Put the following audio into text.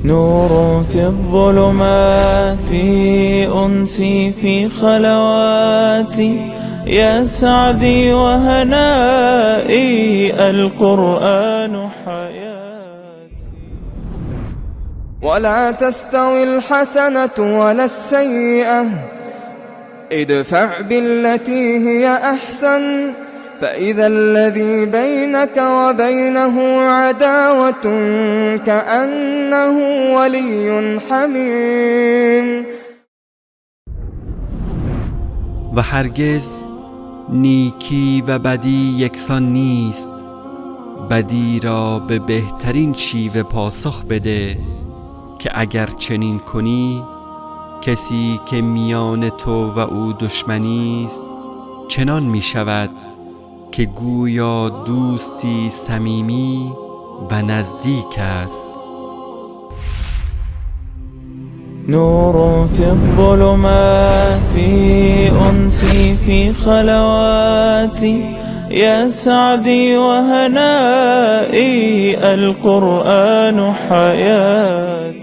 نور في الظلمات، أنسي في خلواتي، يا سعدي وهنائي، القرآن حياتي. ولا تستوي الحسنة ولا السيئة، ادفع بالتي هي أحسن فإذا الذي بينك وبينه عداوة كأنه ولي حميم. و هرگز نیکی و بدی یکسان نیست. بدی را به بهترین شیوه پاسخ بده که اگر چنین کنی، کسی که میان تو و او دشمنی است چنان می شود که گویا دوستی صمیمی و نزدیک است. نور في الظلمات، أنسي في خلواتي، يا سعدي وهنائي، القرآن حياتي.